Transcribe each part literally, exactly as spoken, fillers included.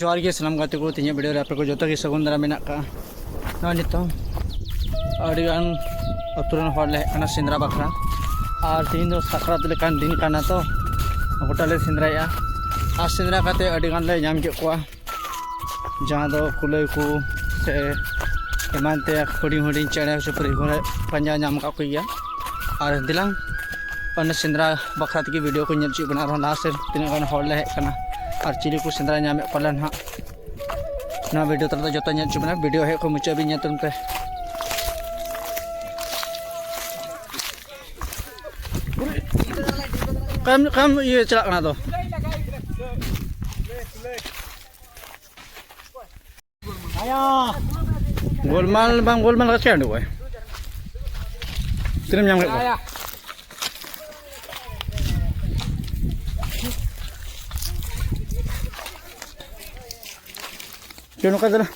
ᱡᱚᱦᱟᱨ ᱜᱮ ᱥᱟᱱᱟᱢ ᱜᱟᱛᱮ ᱠᱚ, ᱛᱮᱦᱮᱧᱟᱜ ᱵᱷᱤᱰᱤᱭᱳ ᱨᱮ ᱟᱯᱮ ᱠᱚ ᱡᱚᱛᱚ ᱜᱮ ᱥᱟᱹᱜᱩᱱ ᱫᱟᱨᱟᱢ ᱢᱮᱱᱟᱜ ᱠᱟᱜᱼᱟ᱾ ᱱᱚᱜᱼᱚᱭ ᱱᱤᱛᱚᱝ ᱟᱹᱰᱤᱜᱟᱱ ᱟᱹᱛᱩ ᱨᱮᱱ ᱦᱚᱲ ᱞᱮ ᱦᱮᱡ ᱠᱟᱱᱟ ᱥᱮᱸᱫᱽᱨᱟ ᱵᱟᱠᱷᱨᱟ, ᱟᱨ ᱛᱮᱦᱮᱧ ᱫᱚ ᱥᱟᱠᱨᱟᱛ ᱞᱮᱠᱟᱱ ᱫᱤᱱ ᱠᱟᱱᱟ, ᱛᱚ ᱜᱚᱴᱟ ᱞᱮ ᱥᱮᱸᱫᱽᱨᱟᱭᱮᱫᱼᱟ᱾ ᱟᱨ ᱥᱮᱸᱫᱽᱨᱟ ᱠᱟᱛᱮ ᱟᱹᱰᱤᱜᱟᱱ ᱞᱮ ᱧᱟᱢ ᱠᱮᱫ ᱠᱚᱣᱟ, ᱡᱟᱦᱟᱸ ᱫᱚ ᱠᱩᱞᱟᱹᱭ ᱠᱚ ᱥᱮ ᱮᱢᱟᱱ ᱛᱮᱭᱟᱜ ᱦᱩᱰᱤᱧ ᱦᱩᱰᱤᱧ ᱪᱮᱬᱮ ᱪᱩᱯᱨᱩᱫ ᱠᱚᱞᱮ ᱯᱟᱸᱡᱟ ᱧᱟᱢ ᱟᱠᱟᱫ ᱠᱚ ᱜᱮᱭᱟ᱾ ᱟᱨ ᱫᱮᱞᱟᱝ ᱚᱱᱟ ᱥᱮᱸᱫᱽᱨᱟ ᱵᱟᱠᱷᱨᱟ ᱛᱮᱜᱮ ᱵᱷᱤᱰᱤᱭᱳ ᱠᱚ ᱧᱮᱞ ᱦᱚᱪᱚᱭᱮᱫ ᱵᱚᱱᱟ, ᱟᱨᱦᱚᱸ ᱞᱟᱦᱟ ᱥᱮᱫ ᱛᱤᱱᱟᱹᱜ ᱜᱟᱱ ᱦᱚᱲ ᱞᱮ ᱦᱮᱡ ᱠᱟᱱᱟ ᱟᱨ ᱪᱤᱞᱤ ᱠᱚ ᱥᱮᱸᱫᱽᱨᱟ ᱧᱟᱢᱮᱫ ᱠᱚᱣᱟ ᱞᱮ ᱱᱟᱦᱟᱜ᱾ ᱱᱚᱣᱟ ᱵᱷᱤᱰᱤᱭᱳ ᱛᱟᱞᱟ ᱛᱮ ᱡᱚᱛᱚ ᱧᱮᱞ ᱦᱚᱪᱚ ᱵᱚᱱᱟ, ᱵᱷᱤᱰᱤᱭᱳ ᱦᱮᱡ ᱠᱷᱚᱱ ᱢᱩᱪᱟᱹᱫ ᱦᱟᱹᱵᱤᱡ ᱧᱮᱞ ᱛᱟᱵᱚᱱ ᱯᱮ᱾ ᱠᱟᱢ ᱠᱟᱢ ᱤᱭᱟᱹ ᱪᱟᱞᱟᱜ ᱠᱟᱱᱟ ᱫᱚ᱾ ᱜᱳᱞᱢᱟᱞ ᱵᱟᱝ ᱜᱳᱞᱢᱟᱞ ᱠᱟᱛᱮ ᱩᱰᱩᱠᱚᱜᱼᱟᱭ᱾ ᱛᱤᱱᱟᱹᱜ ᱧᱟᱢ ᱠᱮᱫ ᱠᱚᱣᱟ? ᱪᱚ ᱱᱚᱝᱠᱟ ᱫᱮᱞᱟ᱾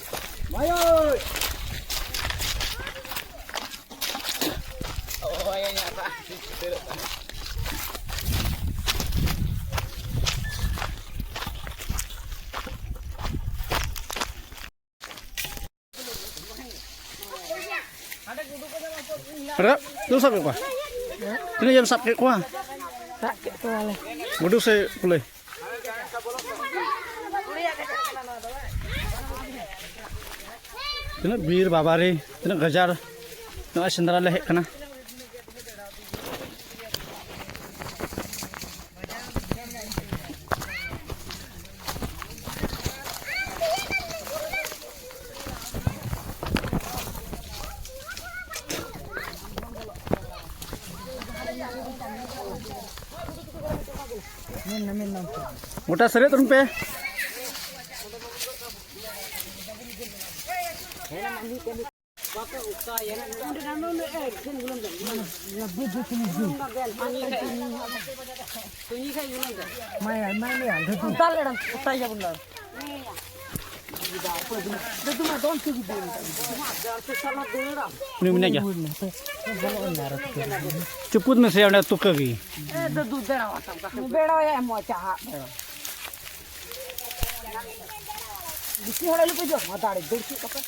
ᱨᱟᱠᱟᱵ, ᱛᱤᱱᱟᱹᱜ ᱥᱟᱵ ᱠᱮᱫ ᱠᱚᱣᱟ? ᱛᱤᱱᱟᱹᱜ ᱮᱢ ᱥᱟᱵ ᱠᱮᱫ ᱠᱚᱣᱟ? ᱥᱟᱵ ᱠᱮᱫ ᱠᱚᱣᱟᱞᱮ᱾ ᱜᱩᱰᱩ ᱥᱮ ᱠᱩᱞᱟᱹᱭ? ᱛᱤᱱᱟᱹᱜ ᱵᱤᱨ ᱵᱟᱵᱟᱨᱮ, ᱛᱤᱱᱟᱹᱜ ᱜᱟᱡᱟᱲ᱾ ᱱᱚᱜᱼᱚᱭ ᱥᱮᱸᱫᱽᱨᱟ ᱞᱮ ᱦᱮᱡ ᱠᱟᱱᱟ᱾ ᱜᱚᱴᱟ ᱥᱟᱹᱨᱤᱭᱟᱹᱜ ᱛᱟᱵᱚᱱ ᱯᱮ᱾ ᱩᱱᱤ ᱢᱮᱱᱟᱭ ᱜᱮᱭᱟ᱾ ᱪᱩᱯᱩᱫ ᱢᱮᱥᱮ ᱚᱸᱰᱮ ᱛᱩᱠᱟᱹ ᱜᱮ᱾ ᱵᱮᱲᱟᱭᱟ ᱢᱚᱪᱟ ᱦᱟᱸᱜ ᱵᱮᱲᱟ᱾ ᱵᱤᱥᱤ ᱦᱚᱲ ᱟᱞᱚ ᱯᱮ ᱡᱚᱢ, ᱢᱟ ᱫᱟᱲᱮ ᱫᱟᱹᱲ ᱪᱮᱫ ᱛᱟᱯᱮ?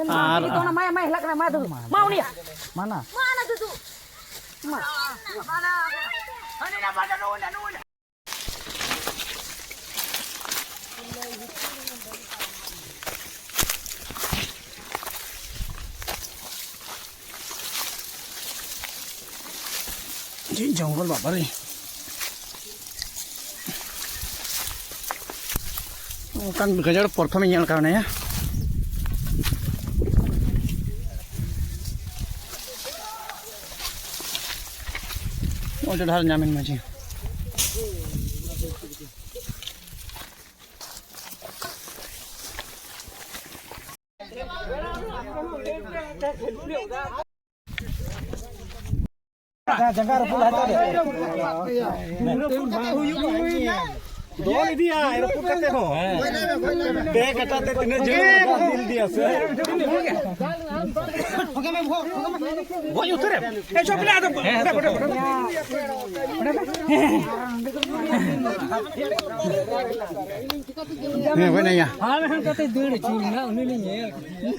ᱟᱨ ᱤᱧ ᱫᱚ ᱚᱱᱟ ᱢᱟᱭᱟ, ᱢᱟᱭᱟ ᱦᱮᱞᱟᱜ ᱠᱟᱱᱟ, ᱢᱟ ᱫᱩᱫᱩ, ᱢᱟ ᱩᱱᱤᱭᱟᱜ᱾ ᱢᱟᱱᱟ᱾ ᱢᱟ ᱚᱱᱟ ᱫᱩᱫᱩ᱾ ᱢᱟ᱾ ᱪᱮᱫ ᱡᱚᱝᱜᱚᱞ ᱵᱟᱵᱟ ᱨᱮ᱾ ᱚᱱᱠᱟᱱ ᱜᱟᱡᱟᱲ ᱯᱨᱚᱛᱷᱚᱢᱤᱧ ᱧᱮᱞ ᱠᱟᱣᱱᱟᱭᱟ᱾ ᱚᱡᱚ ᱰᱟᱦᱟᱨ ᱧᱟᱢᱮᱱ ᱢᱟᱹᱡᱷᱤ᱾ ᱡᱟᱸᱜᱟ ᱨᱟᱹᱯᱩᱫ ᱞᱟᱦᱟ ᱛᱟᱞᱮ᱾ ᱫᱚᱱ ᱤᱫᱤᱭᱟ, ᱨᱟᱹᱯᱩᱫ ᱠᱟᱛᱮ ᱦᱚᱸ᱾ ᱯᱮ ᱠᱟᱴᱟ ᱛᱮ ᱛᱤᱱᱟᱹᱜ ᱡᱷᱟᱹᱞ ᱮᱢ ᱫᱤᱞ ᱤᱫᱤᱭᱟ ᱥᱮ? ᱜᱚᱡ ᱩᱛᱟᱹᱨᱮᱢ᱾ ᱮ, ᱪᱚᱯ ᱞᱮ ᱟᱫᱚ᱾ ᱦᱮᱸ, ᱜᱚᱡ ᱮᱱᱟᱭᱟ᱾ ᱟᱨ ᱦᱟᱱᱠᱟᱛᱮ ᱫᱟᱹᱲ ᱟᱹᱪᱩᱨ ᱮᱱᱟ, ᱩᱱᱤ ᱞᱤᱧ ᱧᱮᱞ ᱠᱮᱫᱮᱭᱟ᱾